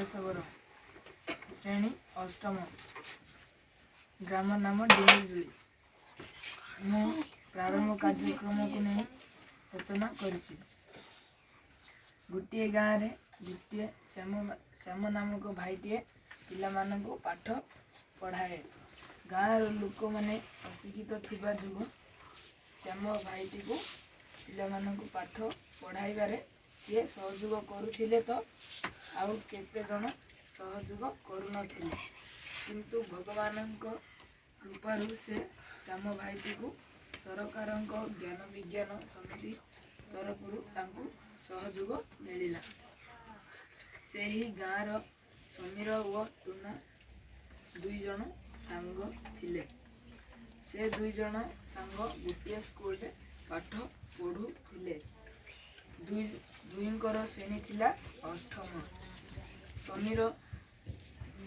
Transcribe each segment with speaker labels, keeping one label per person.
Speaker 1: ସମୀର ଶବର। ଶ୍ରେଣୀ ଅଷ୍ଟମ। ଗ୍ରାମ ନାମ ଡିମିଜୁଳି। ମୁଁ ପ୍ରାରମ୍ଭ କାର୍ଯ୍ୟକ୍ରମକୁ ନେଇ ରଚନା କରିଛି। ଗୋଟିଏ ଗାଁରେ ଗୋଟିଏ ଶ୍ୟାମ ନାମକ ଭାଇଟିଏ ପିଲାମାନଙ୍କୁ ପାଠ ପଢ଼ାଏ। ଗାଁର ଲୋକମାନେ ଅଶିକ୍ଷିତ ଥିବା ଯୋଗୁଁ ଶ୍ୟାମ ଭାଇଟିକୁ ପିଲାମାନଙ୍କୁ ପାଠ ପଢ଼ାଇବାରେ ସିଏ ସହଯୋଗ କରୁଥିଲେ ତ ଆଉ କେତେଜଣ ସହଯୋଗ କରୁନଥିଲେ। କିନ୍ତୁ ଭଗବାନଙ୍କ କୃପାରୁ ସେ ଶ୍ୟାମ ଭାଇଟିକୁ ସରକାରଙ୍କ ଜ୍ଞାନ ବିଜ୍ଞାନ ସମିତି ତରଫରୁ ତାଙ୍କୁ ସହଯୋଗ ମିଳିଲା। ସେହି ଗାଁର ସମୀର ଓ ଟୁନା ଦୁଇଜଣ ସାଙ୍ଗ ଥିଲେ। ସେ ଦୁଇଜଣ ସାଙ୍ଗ ଗୋଟିଏ ସ୍କୁଲରେ ପାଠ ପଢ଼ୁଥିଲେ। ଦୁହିଁଙ୍କର ଶ୍ରେଣୀ ଥିଲା ଅଷ୍ଟମ। ସମୀର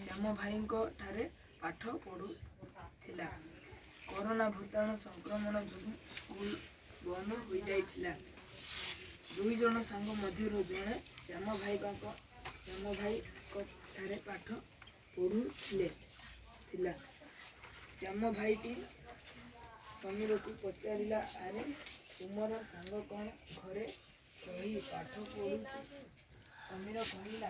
Speaker 1: ଶ୍ୟାମ ଭାଇଙ୍କ ଠାରେ ପାଠ ପଢ଼ୁଥିଲା। କରୋନା ଭୂତାଣୁ ସଂକ୍ରମଣ ଯୋଗୁଁ ସ୍କୁଲ ବନ୍ଦ ହୋଇଯାଇଥିଲା। ଦୁଇଜଣ ସାଙ୍ଗ ମଧ୍ୟରୁ ଜଣେ ଶ୍ୟାମ ଭାଇଙ୍କ ଠାରେ ପାଠ ପଢ଼ୁଥିଲେ ଥିଲା। ଶ୍ୟାମ ଭାଇଟି ସମୀରକୁ ପଚାରିଲା, "ଆରେ, ତୁମର ସାଙ୍ଗ କ'ଣ ଘରେ ରହି ପାଠ ପଢ଼ୁଛି?" ସମୀର କହିଲା,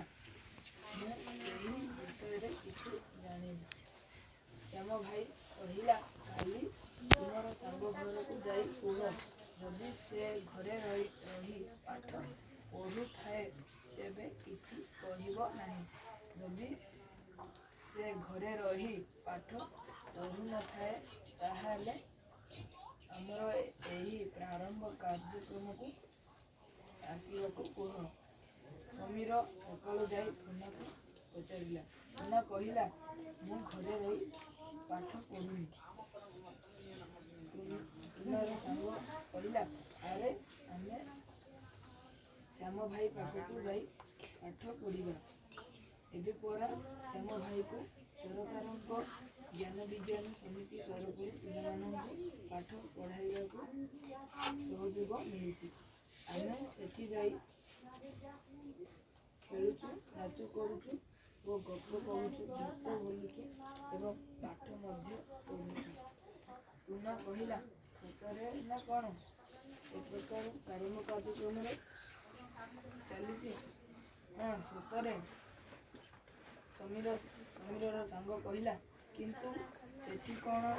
Speaker 1: "ମୁଁ ସେହି ବିଷୟରେ କିଛି ଜାଣିନି।" ଶ୍ୟାମ ଭାଇ କହିଲା, "କାଲି ତୁମର ସାଙ୍ଗ ଘରକୁ ଯାଇ କୁହ, ଯଦି ସେ ଘରେ ରହି ପାଠ ପଢ଼ୁଥାଏ ତେବେ କିଛି କହିବ ନାହିଁ। ଯଦି ସେ ଘରେ ରହି ପାଠ ପଢ଼ୁନଥାଏ, ତାହେଲେ ଆମର ଏହି ପ୍ରାରମ୍ଭ କାର୍ଯ୍ୟକ୍ରମକୁ ଆସିବାକୁ କୁହ।" ସମୀର ସକାଳୁ ଯାଇ ଟୁନାକୁ ପଚାରିଲା। ଟୁନା କହିଲା, "ମୁଁ ଘରେ ରହି ପାଠ ପଢ଼ୁନି।" ଟୁନାର ସାଙ୍ଗ କହିଲା, "ଆରେ, ଆମେ ଶ୍ୟାମ ଭାଇ ପାଖକୁ ଯାଇ ପାଠ ପଢ଼ିବା। ଏବେ ପରା ଶ୍ୟାମ ଭାଇକୁ ସରକାରଙ୍କ ଜ୍ଞାନ ବିଜ୍ଞାନ ସମିତି ତରଫରୁ ପିଲାମାନଙ୍କୁ ପାଠ ପଢ଼ାଇବାକୁ ସହଯୋଗ ମିଳିଛି। ଆମେ ସେଠି ଯାଇ ଖେଳୁଛୁ, ନାଚ କରୁଛୁ ଓ ଗପ କହୁଛୁ, ଗୀତ ବୋଲୁଛୁ ଏବଂ ପାଠ ମଧ୍ୟ ପଢ଼ୁଛୁ।" ଟୁନା କହିଲା, "ସତରେ ନା କ'ଣ? ଏ ପ୍ରକାର ପ୍ରାରମ୍ଭ କାର୍ଯ୍ୟକ୍ରମରେ ଚାଲିଛି?" "ହଁ, ସତରେ," ସମୀରର ସାଙ୍ଗ କହିଲା। "କିନ୍ତୁ ସେଠି କ'ଣ